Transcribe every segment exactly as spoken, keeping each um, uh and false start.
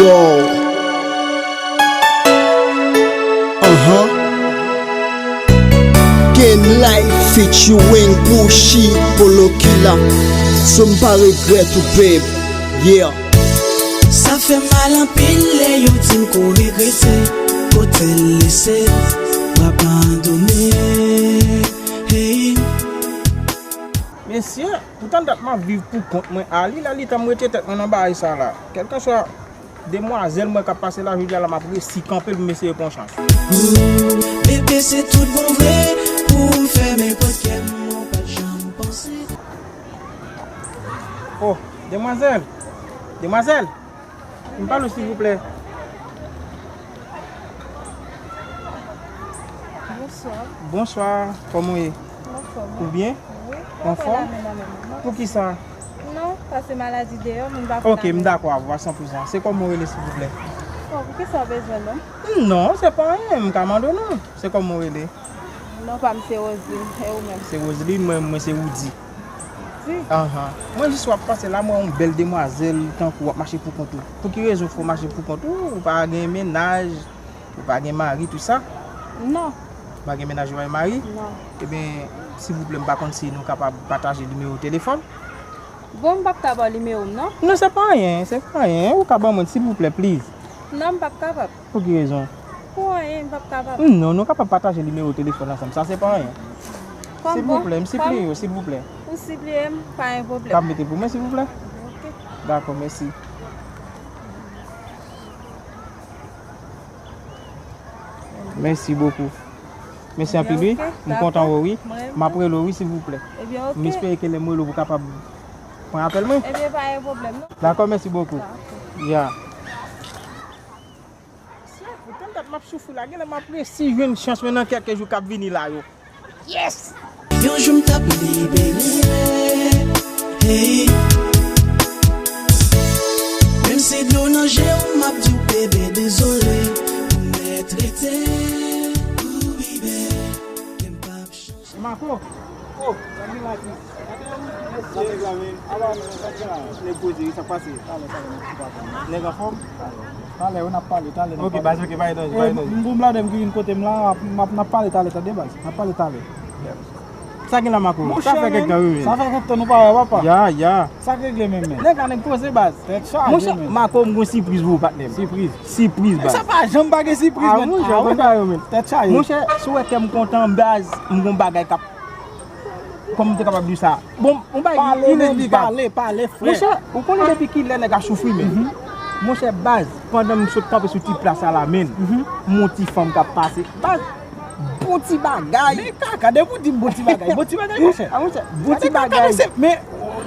Wow. Uh-huh. Ken Life featuring Pushy Polo Killa. So m pa regrèt ou, babe. Yeah. Sa fè mal anpil lè yo di w ke w regrete kote l lese w abandone. Hey. Mesye, poutan dat m ap viv pou kont mwen. Ali, lè li tan m retire tèt mwen nan bagay sa la. Kèlkanswa demwazèl mwen k ap pase la, jodi a la, m ap resi kanpe l pou m eseye pran chans. Ooh, bebe, se tout bon vre, pou m fèmen pòt kè m, ou pa t janm panse. Oh, demwazèl! Demwazèl! M pale w, silvouplè. Bonswa. Bonswa, kòman w ye? M anfòm, wi. Ou byen? Wi. Ou anfòm? Poukisa? Non, paske maladi deyò, moun pa fè. Ok, m dakò avè w a san pou san. Se kòman w rele, silvouplè? Oh, poukisa w bezwen non m? Non, se pa anyen, m ka mande w non. Se kòman w rele? Non pa m se Roseline, e ou menm? Se Roseline, mwen, mwen se Woody. Woody? Ahan. Mwen jis w ap pase la, m wè yon bèl demwazèl tankou w ap mache pou kont ou. Pou ki rezon fè w mache pou kont ou? Ou pa gen mennaj, ou pa gen mari, tou sa? Non. Ou pa gen mennaj, ou pa gen mari? Non. Ebyen, silvouplè, m pa konn si nou kapab pataje nimewo telefòn. Bon, m p ap ka ba w nimewo m, non? Non, se pa anyen, se pa anyen. Ou ka ban mwen, silvouplè, please. Non, m p ap kapab. Pou ki rezon? Pou anyen, m p ap kapab. Non, nou kapab pataje nimewo telefòn ansanm. Sa se pa anyen. Kòm bon, silvouplè, m sipliye w, silvouplè. Ou sipliye m, pa gen pwoblèm. Kab mete pou mwen, silvouplè? Ok. Dakò, mèsi. Mèsi bokou. Mèsi anpil, wi. Ebyen, ok, dakò. M kontan wè w, wi. Mwen menm tou. M ap rele w, wi, silvouplè. Ebyen, ok. M espere ke lè m rele w, ou kapab pran apèl mwen. Ebyen, pa gen pwoblèm, non. Dakò, mèsi bokou. Dakò. Ya. Chèf, ou tann dat m ap soufri la, genlè m ap resi jwenn chans mwen nan kèk jou k ap vini la yo. Yes! Yon jou m t ap libere, hey. Menm si dlo nan je w, m ap di w, bebe, dezole pou mètrete, ooh, baby, ke m p ap Mako. Oh, sa gen la di. Sa nèg la, men. Ala, men, sa gen la. Nèg poze, sa pase. Talè, talè, mèsi, papa. Nèg anfòm? Talè, wi, n ap pale, talè, n ap pale. Ok, baz, ok, pa gen danje, pa gen danje. M pou m lade m ki vin kote m la, m ap, n ap pale talè, tande, baz. N ap pale talè. Sa gen la, Mako? Sa fè kèk tan, wi, men. Sa fè kèk tan nou pa wè, papa. Ya, ya. Sa k regle menm, men? Nèg la, nèg poze, baz. Tèt chaje, men. Monchè, Mako, m gon sipriz pou ou, patnè m. Sipriz? Sipriz, baz. Sa pa janm pa gen sipriz, men. Ah, monchè, ou konn bagay yo, men. Tèt chaje. Monchè, si w wè kè m kontan, baz, m gon bagay k ap, kòman m te kapab di w sa? Bon, yon bagay inesplikab. Pale, pale, pale, frè. Monchè, ou konnen depi kilè nèg la soufri, men. Monchè, baz, pandan m sot kanpe sou ti plas sa la, men, m wè yon ti fanm k ap pase. Baz, bon ti bagay. Men kaka, depi w di m bon ti bagay, bon ti bagay, monchè. Ah, monchè, bon ti bagay. Gade kaka, mesye, men,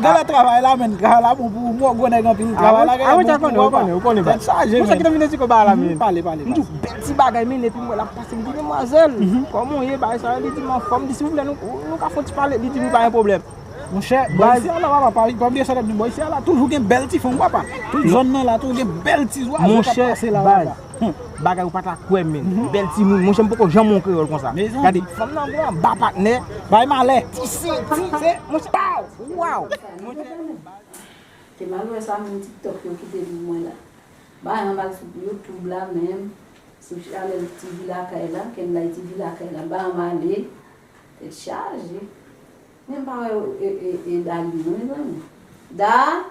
gade travay la, men, travay la bon pou ou, gwo nèg anpil, travay la gen bon pou ou, papa. Tèt chaje, men. Monchè, kite m vin esplike w bagay la, men. Pale, pale, pale. M di w, bèl ti bagay, men, epi m wè l ap pase, m di, demwazèl, kòman w ye, bagay sa yo? Li di m anfòm, m di, silvouplè, nou, nou ka fè yon ti pale? Li di m pa gen pwoblèm. Monchè, bò isi a la, papa, pa, pa bliye sa n ap di, bò isi a la, toujou gen bèl ti fanm, papa. Tout zòn nan la, toujou gen bèl ti zwazo k ap pase la, papa. Monchè, baz, bagay ou pa ta kwè, men. Bèl timoun, monchè, m poko janm wè yon kreyòl konsa. Gade, fanm nan gon anba patnè. Bay malè. Ti senti, se, monchè, waw. Te mal wè sa moun TikTok yo kite pou mwen la. Bay anba sou YouTube la menm, sou Chanèl T V Lakay la, Kenlay T V Lakay la, bay anba ale. Tèt chaje. Men m pa wè e, e, e Daline non, mezanmi. Da,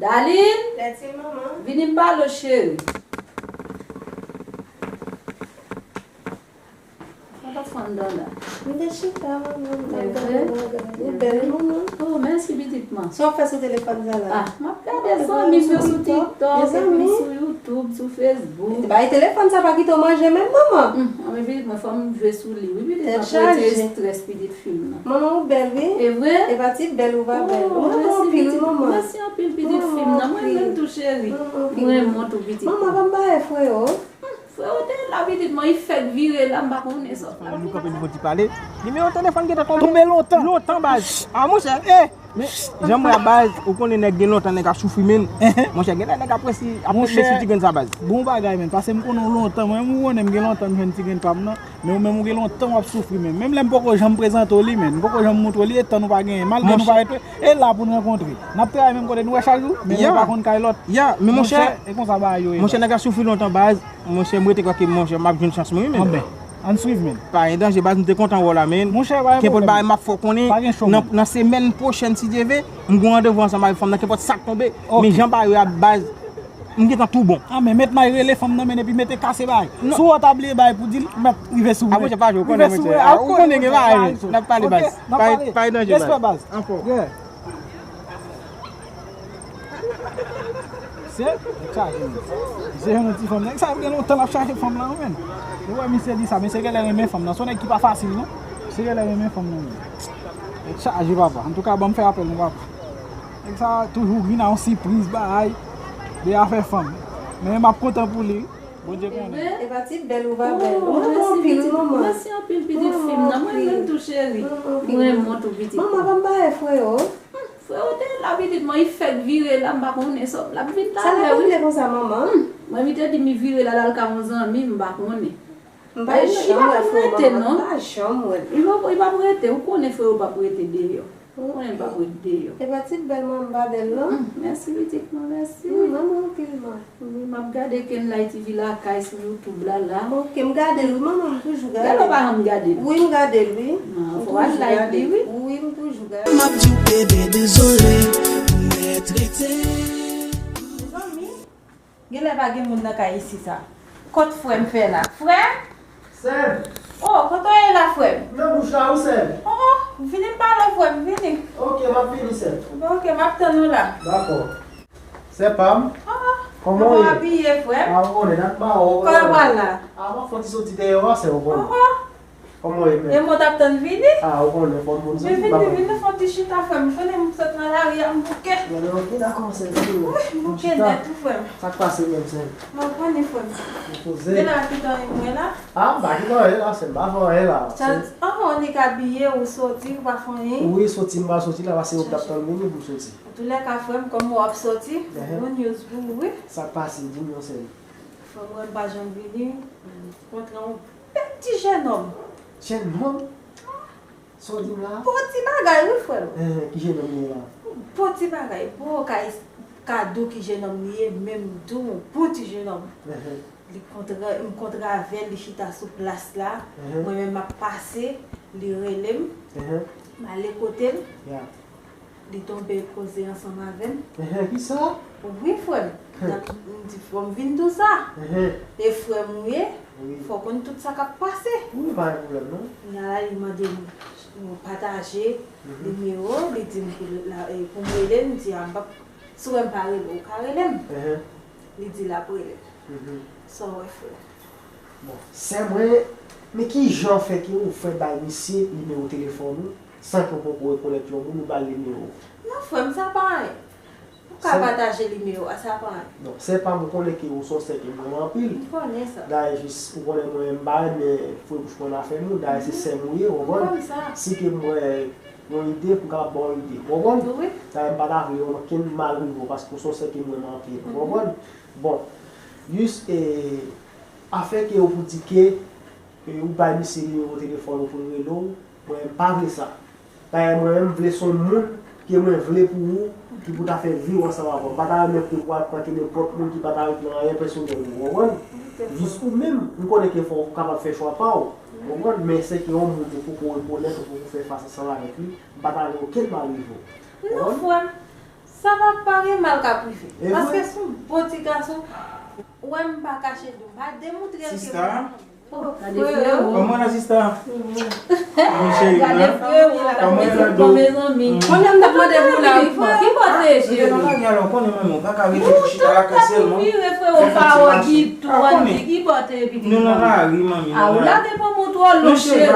Daline! Lètil, manman. Vini m pale w, cheri. Sa pa fè anndan la. M te chita, manman, m t ap gade bagay. Ou bèl, manman. Oh, mèsi, pitit mwen. Sa w ap fè sou telefòn sa la? Ah, m ap gade zanmi m yo sou TikTok, epi sou YouTube, sou Facebook. Bay telefòn sa pa kite w manje menm, manman. Anben, pitit mwen, fò m jwe sou li, wi, pitit mwen, pou retire estrès pitit fi m nan. Manman, ou bèl, wi. E vre? E pa ti bèl ou pa bèl. Ou renmen anpil, wi, manman. Mèsi anpil, pitit fi m nan. Mwen renmen w tou, cheri. Mwen renmen w tou, pitit. Manman, ban m bagay fre yo. Frè w te A pitit mwen, li fèk vire la, m pa konnen sa. Fanm nan nou kanpe, nou fò ti pale. Nimewo telefòn gentan tonbe. Tonbe lontan. Lontan, baz. A, monchè, eh! Men, jan m wè a, baz, ou konnen nèg gen lontan nèg ap soufri, men. Monchè, gen lè nèg ap resi, ap resi sou ti grenn sa, baz. Bon bagay, men. Pase m konnen w lontan. Mwen, ou konnen m gen lontan m jwenn ti grenn pa m nan. Men ou menm, ou gen lontan w ap soufri, men. Menm lè m poko janm prezante w li, men. M poko janm montre w li, e tan nou pa genyen. Malgre nou parèt, e la pou n rankontre. N ap travay menm kote nou wè chak jou, men nou pa konn kay lòt. Ya, men monchè, e konsa bagay yo ye. Monchè, nèg la soufri lontan, baz. Monchè, m rete kwè ke, monchè, m ap jwenn chans mwen, wi, men. Anben, ann swiv, men. Pa gen danje, baz, m te kontan wè w la, men. Monchè, pa gen pwoblèm. Kenpòt bagay, m ap fè w konnen, nan, nan semèn pwochèn, si Dye ve, m gen randevou ansanm avèk fanm nan, kenpòt sa k tonbe. Men jan bagay yo ye a, baz, m gentan tou bon. A, men met may rele fanm nan, men, epi mete kase bagay. Si w ta bliye bagay pou di l, m ap rive sou ou. A, monchè, pa jwe, ou konnen, monchè. A, ou konnen gen bagay, men. N ap pale, baz. Pa gen danje, baz. Respè, baz. Anfòm. Se, nèg chaje, men. Se yon ti fanm. Nèg sa gen lontan l ap chaje fanm lan, men. Ou wè misye di sa, misye genlè renmen fanm nan. Se yon nèg ki pa fasil, non. Misye genlè renmen fanm nan, men. Nèg chaje, papa. Antouka, ban m fè apèl, non, papa. Nèg sa toujou vin a yon sipriz, bagay, de afè fanm. Men m ap kontan pou li. Bondye konnen. Epa ti bèl ou pa bèl. Oh, mèsi, pitit. Mèsi anpil, pitit fi m nan. Mwen menm tou, cheri. Mwen renmen w tou, pitit. Manman, ban m ba frè yo. Frè w te la, pitit mwen, li fèk vire la, m pa konnen sa. L ap vin talè, wi. Sa l ap vin konsa, manman? Hmm. Mwen, li te di m li vire la, l al ka yon zanmi, m pa konnen. M pa janm wè frè w, manman, m pa janm wè l. Li p ap rete, ou konnen frè w p ap rete deyò. Ou konnen l p ap rete deyò. Epa ti bèl manman m pa bèl, non? Hmm, mèsi, pitit mwen, mèsi. Hmm, manman anpil, man. Wi, m ap gade Kenlay T V lakay sou YouTube la, la. Ok, m gade l, wi, manman, m toujou gade l. Gade w pa janm gade l? Wi, m gade l, wi. Ah, fò w al like li, wi. Wi, m toujou gade l. M ap di w, bebe, dezole, mèt rete. Mezanmi, genlè pa gen moun nan kay isi sa. Kot frè m fè la? Frè m? Sè m. Oh, kote w ye la, frè m? Nan bouch la, wi, sè m. Oh, oh, vini m pale w, frè m, vini. Ok, m ap vini, sè m. Ok, m ap tann ou la. Dakò. Sè pa m. Ah, kòman w ye? Kòman w abiye, frè m? Ah, ou konnen, n ap ba w. Kòman w pral la? Ah, m ap fè yon ti soti dèyè w a, sè, ou konnen. Ah, ah. Kòman w ye, frè m? E mwen t ap tann vini. Ah, ou konnen, fò m konn soti, vini, vini, fè yon ti chita, frè m. Ou konnen m sot nan lari a, m bouke. Bon, ok, dakò, sè m. Wi, m bouke nèt, wi, frè m. Sa k pase menm, sè m? Mwen konnen, frè m. Ou poze. Genlè ki tan mwen la? Ah, m pa gen anyen la, sè m, m pa fè anyen la. Ah, ou nik abiye, ou soti, ou pa fè anyen? Wi, soti, m pa soti la, paske ou t ap tann vini pou m soti. Antoulèka, frè m, kòm w ap soti, good news pou ou, wi. Sa k pase? Di m non, sè m. Frè m, mwen pa janm vini, m kontre yon bèl ti jennonm. Jennonm? Sa w di m la? Bon ti bagay, wi, frè m. Eh, ki jennonm li ye la? Bon ti bagay, bon kay kado ki jennonm li ye, menm di w, bon ti jennonm. Eh, eh. Li kontre, m kontre avè l, li chita sou plas la. Eh, eh. Mwen menm m ap pase, li rele m. Eh, eh. M ale kote l. Ya. Li tonbe koze ansanm avè m. Enhen, kisa? Wi, frè m. Hen. M di, fò m vin di w sa. Enhen. E frè m ou ye, wi, fò w konn tout sa k ap pase. Wi, pa gen pwoblèm, non. Kounye a la, li mande m, m pataje, mhm, nimewo, li di m pou la, e, pou m rele l, m di, a, m p ap, si w wè m pa rele w, ou ka rele m. Enhen. Li di l ap rele m. Mhm. Sa w wè, frè m? Bon, sè mwen, men ki jan fè ke ou fè bay misye nimewo telefòn ou, san ke w poko rekonèt yon moun, ou ba l nimewo w? Non, frè m, sa pa anyen. Ou ka pataje nimewo a, sa pa anyen. Non, sè pa m, ou konnen ke ou se yon sè ke m renmen anpil. M konnen sa. Dayè, jis, ou konnen mwen, m pa renmen foure bouch mwen nan afè moun. Dayè, se sè m ou ye, ou konprann? M konn sa. Si ke m wè yon ide, m kapab ba w yon ide, ou konprann? Wi. Dayè, m pa ta vle okenn mal rive w, paske ou se yon sè ke m renmen anpil, ou konprann? Bon, jis, e, afè ke ou pou di ke, e, ou bay misye nimewo telefòn ou pou l rele w, mwen, m pa vle sa. Dayè, mwen menm, m vle se yon moun ke mwen vle pou ou, ki pou ta fè vi w ansanm avè w. M pa ta renmen ke ou al pran ke nenpòt moun ki pa ta regle anyen pèsonèl ou, ou konprann? Jis ou menm, m konnen ke fò w kapab fè chwa pa w, ou konprann? Men se ke yon moun ou poko rekonèt, ou poko fè fas ansanm avèk li, m pa ta vle okenn mal rive w. Non, frè m. Sa pa, pa gen mal k ap rive. E vre? Paske se yon bon ti gason. Ou wè m pa kache l, m pa demontre l ke sista. Oh, gade frewo. Kòman la, sista? Mwen cheri, gade frewo. Kòman la, bon mezanmi? Konnen m t ap mande pou la, wi, frè. Ki kote, cheri? Alò, konnen manman, ou pa ka rete pou chita lakay sèlman. Ou vire, frewo, pa wè ditou, an di ki kote, pitit. Nou nan lari, manmi. A, ou lage panm ou twò lon, cheri.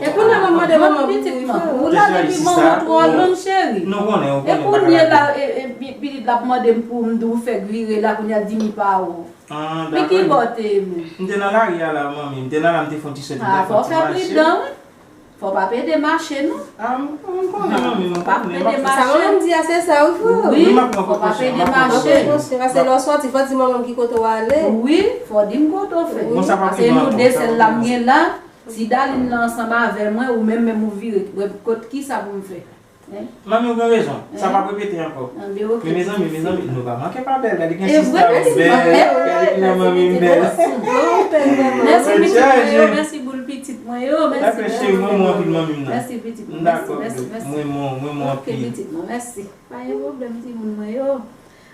E kounye a m ap mande manman pou wi, frè. Ou lage panm ou twò lon, cheri. Nou konnen, ou konnen. E kounye a la, e, e, pi-, pitit la ap mande m pou m di w fèk vire la, kounye a l di m li pa wè w. Ah, men ki bò te ye menm? M te nan lari a la, manmi. M te nan la, m te fè yon ti sòti, m te fè yon ti mache. Fò w fè pridan, wi. Fò w pa pede mache, non. Ah, m, m konnen, manmi, m konnen. Pa pede mache. Sa manman m di a, se sa, wi, frè. Wi, fò w pa pede mache. Pran prekosyon, paske lè w sòti, fò w di manman m ki kote w ale. Wi, fò w di m kote w fè. Paske nou de sèl la m gen la. Si Dalin nan ansanm avè mwen, ou menm menm ou vire, wè kot kisa pou m fè. Manmi, ou gen rezon. Sa p ap repete ankò. Men mezanmi, mezanmi, nou pa manke pa bèl. Gade gen sista bèl, gade kijan manmi m bèl. Mèsi pitit mwen yo, mèsi boul pitit mwen yo, mèsi. Dakò cheri, mwen mwen anpil manmi m nan. Mèsi pitit mwen, mèsi, mèsi, mèsi. Mwen mwen, mwen mwen anpil. Ok pitit mwen, mèsi. Pa gen pwoblèm timoun mwen yo.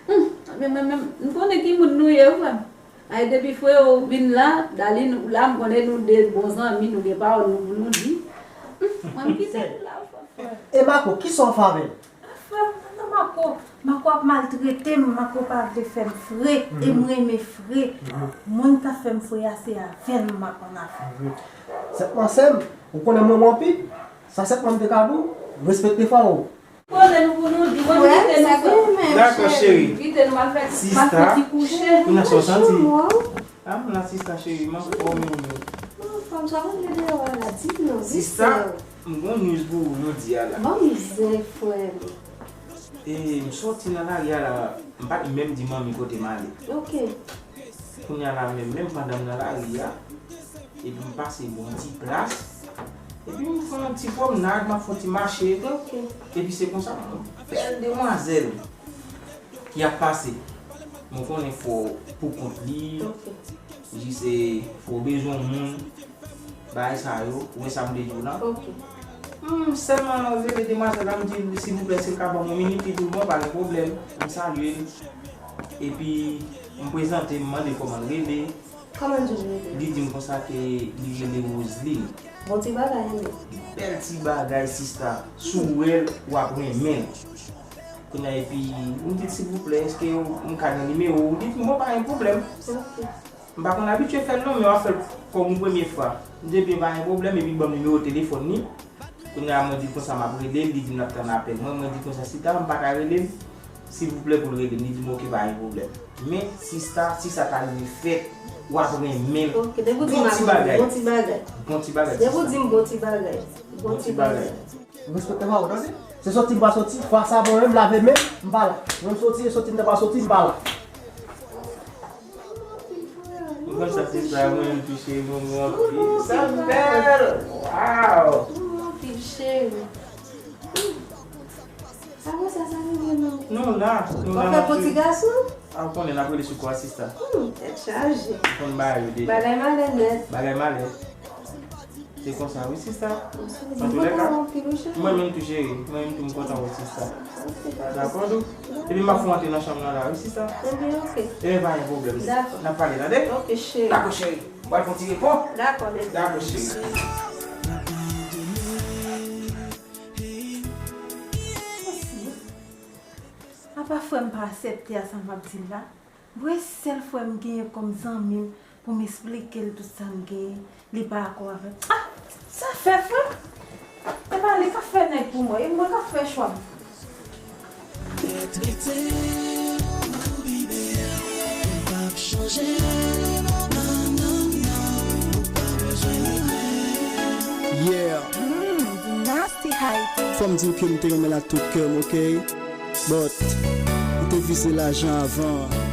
Hmm, men mwen menm, m konnen ki moun nou ye, wi frè m. Ay, depi frè w vin la, Dalin, ou la, m konnen nou de bon zanmi, nou gen pawòl nou pou nou di. Hmm, mwen m kite nou la, frè. E Mako, kisa w fè avè l? Ah, frè m, nan Mako, Mako ap maltrete m, Mako pa vle fè m fre, e m renmen fre. Moun k ap fè m fre a, se avè l m ap annafè. Sèt mwa sè m, ou konnen mwen mwen anpil, sa sèt mwa m te ka di w, respekte fò w. Konnen nou pou nou di, mwen kite nou frè. Dakò cheri. Kite nou al fè ti kouche. Sista, kounye a sa w santi? Ah, m la sista cheri, m anfòm wi. Mwen anfòm, sa w vin deyò a la, di m non, di sè. Sista, m gon news pou ou jodi a la. Ban m zen, frè m. E, m sòti nan lari a la, m pa t menm di manmi kote m ale. Ok. Kounye a la menm, menm pandan m nan lari a, epi m pase bò yon ti plas, epi m fè yon ti pwomnad, m ap fè yon ti mache. Ok. Epi se konsa, m bèl demwazèl ki ap pase. Mwen konnen fò pou kont li, ok, jis e fò bezwen yon moun, bagay sa yo, ou wè sa m te di w lan? Ok. M sèlman rele demwazèl la, m di l, silvouplè, si l ka ban m yon minit, li di m, bon, pa gen pwoblèm. M salye l. Epi, m prezante m, m mande kòman l rele. Kòman l di w rele? Li di m konsa ke li rele Roseline. Bon ti bagay, wi. Bèl ti bagay, sista. Si w wè l, w ap renmen l. Kounye a, epi, m di l, silvouplè, èske m ka gen nimewo w? Li di m, bon, pa gen pwoblèm. Ok. M pa konn abitye fè l non, men w ap fè l kòm yon premye fwa. M di, ebyen, pa gen pwoblèm, epi l ban m nimewo telefòn li. Kounye a, mwen di l konsa m ap rele l, li di m l ap tann apèl mwen. Mwen di konsa, si ta m pa ka rele l, silvouplè pou l rele m. Li di m, ok, pa gen pwoblèm. Men, sista, si sa ta rive fèt, w ap renmen l. Ok, depi w di m bon ti bagay. Bon ti bagay. Bon ti bagay, sista. Depi w di m bon ti bagay. Bon ti bagay. Respekte pa w, tande? Se sòti m pa sòti, fwa sa mwen menm lave men, m pa la. Mwen m sòti, e sòti m ta pa sòti, m pa la. Ou konn sa, sista, mwen menm tou cheri, mwen mwen anpil. Sa bèl! Waw! Mwen mwen anpil cheri. Sa konsa, sa nou ye non? Nou la, nou la. W ap fè pou ti gason? A, ou konnen n ap rele sou kwa, sista. Hmm, tèt chaje. Ou konn bagay yo deja. Bagay malè nèt. Bagay malè. Se konsa wi sista. Antoulèka, mwen menm tou cheri, mwen menm tou m kontan wè w sista. Dakò tou? Epi m ap fè w antre nan chanm nan la wi sista. Ebyen pa gen pwoblèm. N ap pale tande? Dakò cheri. M pral fè yon ti repo. Dakò cheri. Apa frè m pa aksepte a sa m ap di l la? Vre sèl frè m genyen kòm zanmi m pou m esplike l tout sa m genyen, li pa dakò avè m. Ah! Sa fè frè m? E pa li k ap fè nèg pou mwen, e mwen k ap fè chwa m. Yeah. Fò m di w ke m te renmen l ak tout kè m, ok? But, m te vize lajan avan.